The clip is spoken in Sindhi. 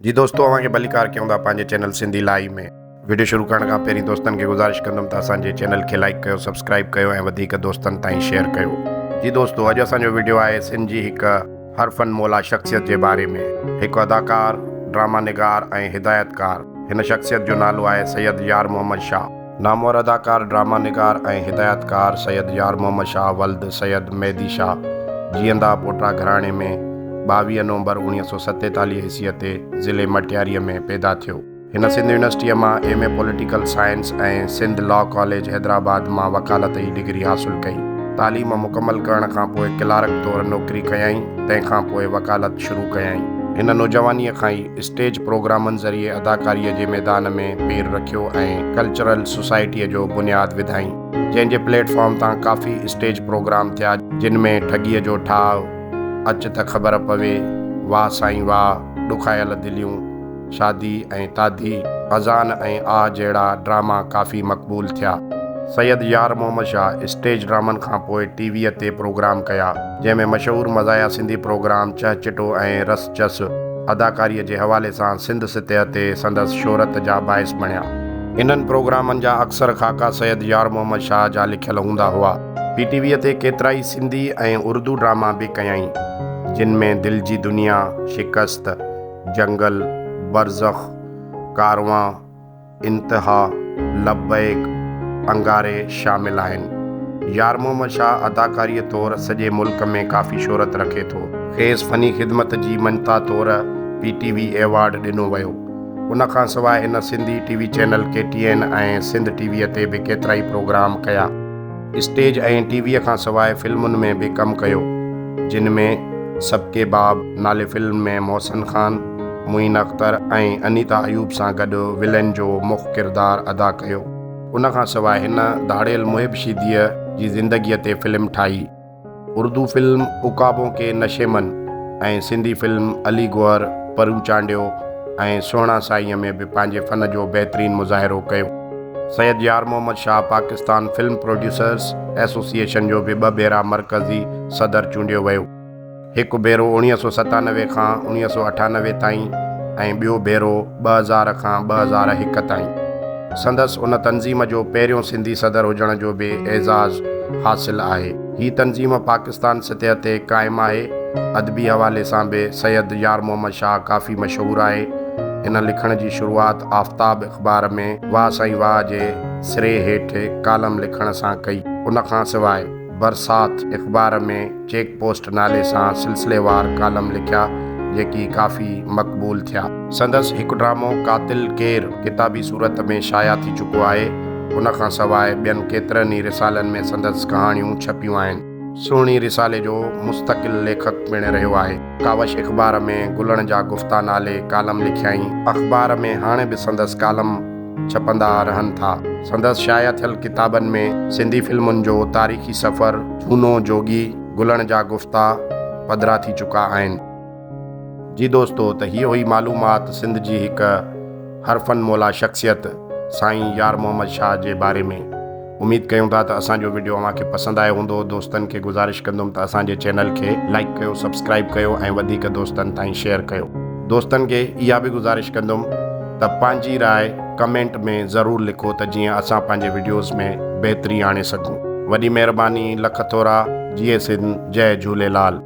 جي دوستو اوهان کي ڀليڪار ڪيون ٿا پنهنجي چينل سنڌي لائي ۾. وڊيو شروع ڪرڻ کان پهرين دوستن کي گذارش ڪندم ته اسان جي چينل کي لائيڪ ڪيو سبسڪرائيب ڪيو ۽ وڌيڪ دوستن تائين شيئر ڪيو. جي دوستو اڄ اسان جو وڊيو آهي سنڌ جي هڪ هر فن مولا شخصيت جي باري ۾. هڪ اداڪار، ڊراما نگار ۽ هدايتڪار. هن شخصيت جو نالو آهي سيد يار محمد شاهه. نامور اداڪار، ڊراما نگار ۽ هدايتڪار سيد يار محمد شاهه ولد سيد مهدي شاهه جيئندا پوٽا گهراڻي ۾ 22 نومبر 1947 عيسويء تي ضلعي مٽياريء ۾ پيدا ٿيو. هن سنڌ يونيورسٽيء مان M A political science ۽ Sindh law college Hyderabad مان وڪالت جي ڊگري حاصل ڪئي. تعليم مڪمل ڪرڻ کان پوء ڪلارڪ طور نوڪري ڪيائين، تنهن کان پوء وڪالت شروع ڪيائين. هن نوجوانيء کان ئي اسٽيج پروگرامن ذريعي اداڪاريء جي ميدان ۾ پير رکيو ۽ ڪلچرل سوسائٽيء جو بنياد وڌائين، جنهن جي پليٽ فارم تان ڪافي اسٽيج پروگرام ٿيا، جن ۾ ٺڳيء جو ٺاهه، اچ ته خبر پوي، واهه سائين واهه، ڏکايل دليون، شادي ۽ تادي، اذان ۽ آه جهڙا ڊراما ڪافي مقبول ٿيا. سيد يار محمد شاهه اسٽيج ڊرامن کان پوء ٽي ويء تي پروگرام ڪيا، جنهن ۾ مشهور مزاحيه سنڌي پروگرام چهچٽو ۽ رس چس اداڪاريء جي حوالي سان سنڌ سطح تي سندس شهرت جا باعث بڻيا. انهن پروگرامن جا اڪثر خاڪا سيد يار محمد شاهه جا لکيل هوندا هئا. پي ٽي ويء تي ڪيترائي سنڌي ۽ اردو ڊراما به ڪيائين، جن ۾ دل جي دنيا، شڪست، جنگل، برزخ، ڪاروان، انتها، لبيڪ، انگاري شامل آهن. يار محمد شاهه اداڪاريء طور سڄي ملڪ ۾ ڪافي شهرت رکي ٿو. کيس فني خدمت جي مڃتا طور پي ٽي وي ايوارڊ ڏنو ويو. ان کان سواء هن Sindhi T V channel K T N ۽ Sindh T V تي به ڪيترائي پروگرام ڪيا. اسٽيج ۽ ٽي ويء کان سواء فلمن ۾ به ڪم ڪيو، جن ۾ سبڪي باب نالي فلم ۾ محسن خان، معين اختر ۽ انيتا ايوب سان گڏ ولين جو مک ڪردار ادا ڪيو. ان کان سواء هن ڌاڙيل محب شيديء جي زندگيء تي فلم ٺاهي. اردو فلم عقابون ڪي نشيمن ۽ سنڌي فلم علي گوهر، پرو چانڊيو ۽ سهڻا سائينء ۾ به پنهنجي فن جو بهترين مظاهرو ڪيو. Syed Yar Muhammad Shah Pakistan film producers association جو به ٻه ڀيرا مرڪزي صدر چونڊيو ويو. هڪ ڀيرو 1997 کان 1998 تائين ۽ ٻيو ڀيرو 2000 کان 2001 تائين. سندس ان تنظيم جو پهريون سنڌي صدر هجڻ جو به اعزاز حاصل آهي. هي تنظيم پاڪستان سطح تي قائم آهي. ادبي حوالي سان به سيد يار محمد شاهه ڪافي مشهور آهي. هن لکڻ جي شروعات آفتاب اخبار ۾ واهه سائين واهه جي سري هيٺ ڪالم لکڻ سان ڪئي. ان کان سواء برسات اخبار ۾ چيڪ پوسٽ نالي سان سلسليوار ڪالم لکيا، جيڪي ڪافي مقبول ٿيا. سندس هڪ ڊرامو قاتل ڪير ڪتابي صورت ۾ شايع ٿي چڪو آهي. ان کان سواء ٻين ڪيترن ئي رسالن ۾ سندس ڪهاڻيون ڇپيون آهن. سهڻي رسالي جو مستقل ليکڪ پڻ رهيو آهي. ڪاوش اخبار ۾ گلڻ جا گفتا نالي ڪالم لکيائين. اخبار ۾ هاڻي به سندس ڪالم ڇپندا رهن ٿا. سندس شايع ٿيل ڪتابن ۾ سنڌي فلمن جو تاريخي سفر، جهونو جوڳي، گلڻ جا گفتا پڌرا ٿي چڪا آهن. جي دوستو ته هيء هئي معلومات سنڌ جي هڪ هرفن مولا شخصيت سائين يار محمد شاهه جي باري ۾. اميد ڪيون ٿا ته اسان جو وڊيو اوهان کي پسند آيو هوندو. دوستن کي گذارش ڪندم ته اسان جي چينل کي لائيڪ ڪيو سبسڪرائيب ڪيو ۽ وڌيڪ دوستن تائين شيئر ڪيو. دوستن کي اها به گذارش ڪندم ته پنهنجي راء ڪمينٽ ۾ ضرور لکو ته جيئن اسان پنهنجي وڊيوز ۾ بهتري آڻي سگهون. وڏي مهرباني لک ٿورا. جيئي سنڌ جئي جهوليلال.